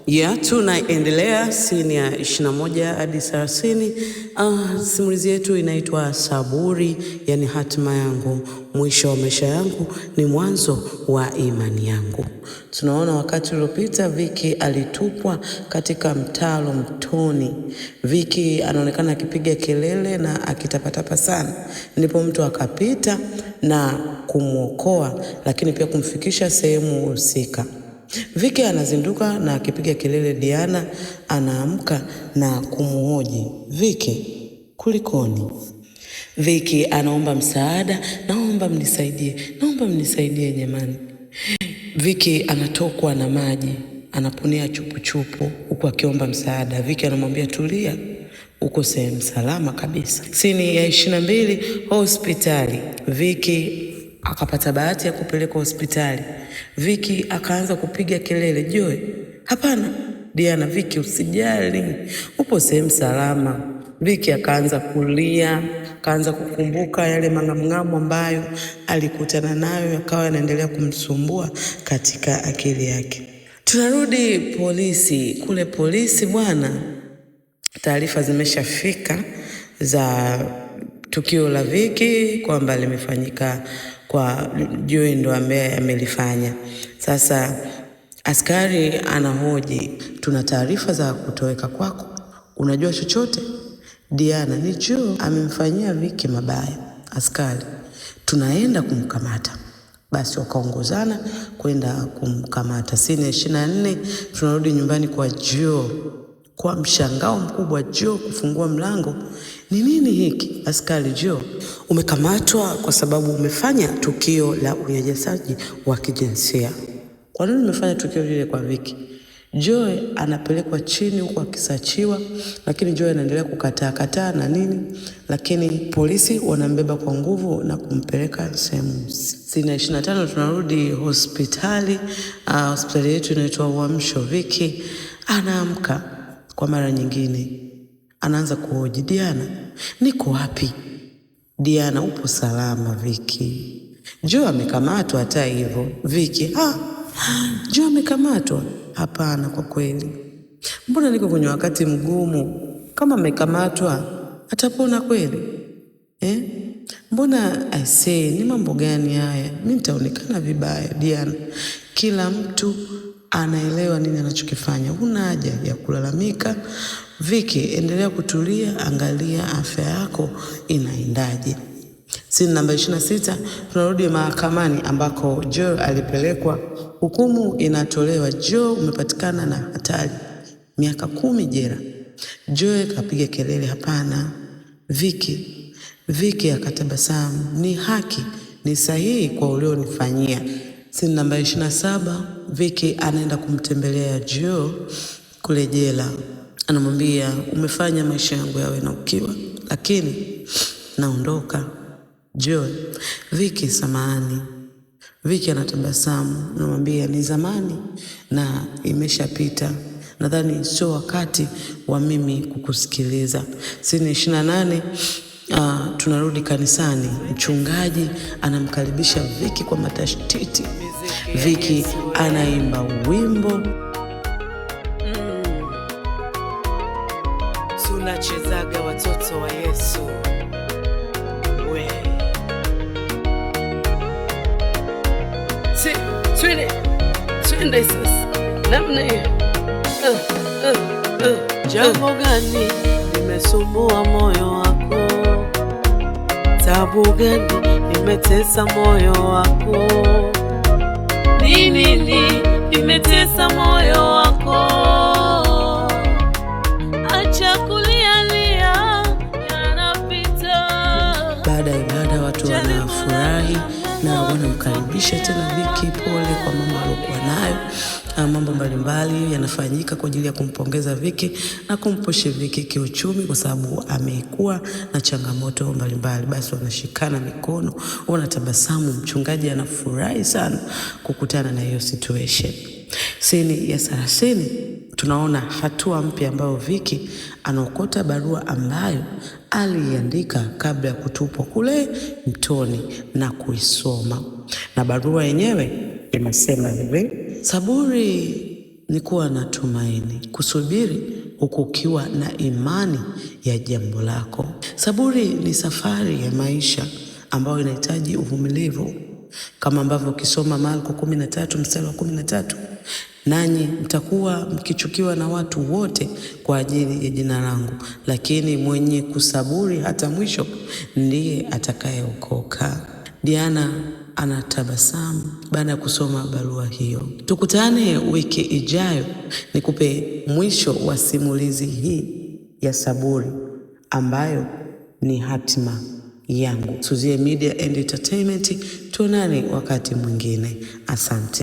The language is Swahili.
Ya, tunaendelea sini ya 21 hadi 30. Simulizi yetu inaitwa Saburi, yani hatima yangu, mwisho wa maisha yangu ni mwanzo wa imani yangu. Tunaona wakati uliopita Viki alitupwa katika mtaro mtoni. Viki anaonekana akipiga kelele na akitapatapa sana, ndipo mtu akapita na kumwokoa, lakini pia kumfikisha sehemu husika. Viki anazinduka na akipiga kelele, Diana anaamka na kumuhoji Viki, kulikoni? Viki anaomba msaada, naomba mnisaidie, naomba mnisaidie jamani. Viki anatokwa na maji, anaponea chupuchupu huku akiomba msaada. Viki anamwambia tulia, uko sehemu salama kabisa. Sini ya 22, hospitali. Viki akapata bahati ya kupelekwa hospitali. Viki akaanza kupiga kelele, Joy, hapana Diana, Viki usijali, upo sehemu salama. Viki akaanza kulia, akaanza kukumbuka yale mang'amng'amu ambayo alikutana nayo, yakawa yanaendelea kumsumbua katika akili yake. Tunarudi polisi. Kule polisi bwana, taarifa zimeshafika za tukio la Viki kwamba limefanyika kwa Joy ndo ambaye amelifanya. Sasa askari anahoji, tuna taarifa za kutoweka kwako, unajua chochote? Diana, ni Joy amemfanyia Viki mabaya. Askari, tunaenda kumkamata. Basi wakaongozana kwenda kumkamata. Sini ya 24, tunarudi nyumbani kwa Joe. Kwa mshangao mkubwa, Joe kufungua mlango, ni nini hiki? Askari, Joe, umekamatwa kwa sababu umefanya tukio la unyanyasaji wa kijinsia. Kwa nini umefanya tukio lile kwa Viki? Joy anapelekwa chini huku akisachiwa, lakini Joy anaendelea kukataa kataa na nini, lakini polisi wanambeba kwa nguvu na kumpeleka sehemu. Sina 25, tunarudi hospitali. Hospitali yetu inaitwa Uamsho. Viki anaamka kwa mara nyingine, anaanza kuhoji, Diana, niko wapi? Diana, upo salama Viki. Joy amekamatwa hata hivyo. Viki, Joy amekamatwa? Hapana, kwa kweli, mbona niko kwenye wakati mgumu? Kama amekamatwa atapona kweli eh? Mbona aisee, ni mambo gani haya? Mi nitaonekana vibaya Diana. Kila mtu anaelewa nini anachokifanya, huna haja ya kulalamika. Viki, endelea kutulia, angalia afya yako inaendaje. Sini namba 26, tunarudi mahakamani ambako Joe alipelekwa. Hukumu inatolewa, Joe umepatikana na hatari, miaka 10 jela. Joe kapiga kelele, hapana Viki. Viki akatabasamu, ni haki, ni sahihi kwa ulionifanyia. Sini namba 27, Viki anaenda kumtembelea Joe kule jela, anamwambia umefanya maisha yangu yawe na ukiwa, lakini naondoka. Joy, Viki samahani. Viki anatabasamu, anamwambia ni zamani na imeshapita, nadhani sio wakati wa mimi kukusikiliza. Sini 28, tunarudi kanisani. Mchungaji anamkaribisha Viki kwa matashtiti. Viki anaimba wimbo. Tunachezaga watoto wa Yesu. We. Twende, twende sasa. Namna hiyo. Jambo gani limesumbua moyo wako? Tabu gani imetesa moyo wako? Ni nini imetesa moyo wako? Acha kulialia, yanapita. Baada ya ibada watu wanafurahi na wanamkaribisha tena Viki, pole kwa mambo aliyokuwa nayo. Mambo mbalimbali yanafanyika kwa ajili ya kumpongeza Viki na kumpushi Viki kiuchumi, kwa sababu amekuwa na changamoto mbalimbali. Basi wanashikana mikono, wanatabasamu, mchungaji anafurahi sana kukutana na hiyo situation. Sini ya 30, tunaona hatua mpya ambayo Viki anaokota barua ambayo aliiandika kabla ya kutupwa kule mtoni na kuisoma. Na barua yenyewe inasema hivi: Saburi ni kuwa na tumaini, kusubiri huku ukiwa na imani ya jambo lako. Saburi ni safari ya maisha ambayo inahitaji uvumilivu, kama ambavyo ukisoma Marko 13 mstari wa 13, nanyi mtakuwa mkichukiwa na watu wote kwa ajili ya jina langu, lakini mwenye kusaburi hata mwisho ndiye atakayeokoka. Diana anatabasamu baada ya kusoma barua hiyo. Tukutane wiki ijayo nikupe mwisho wa simulizi hii ya Saburi ambayo ni hatima yangu. Suzie Media and Entertainment, tuonane wakati mwingine. Asante.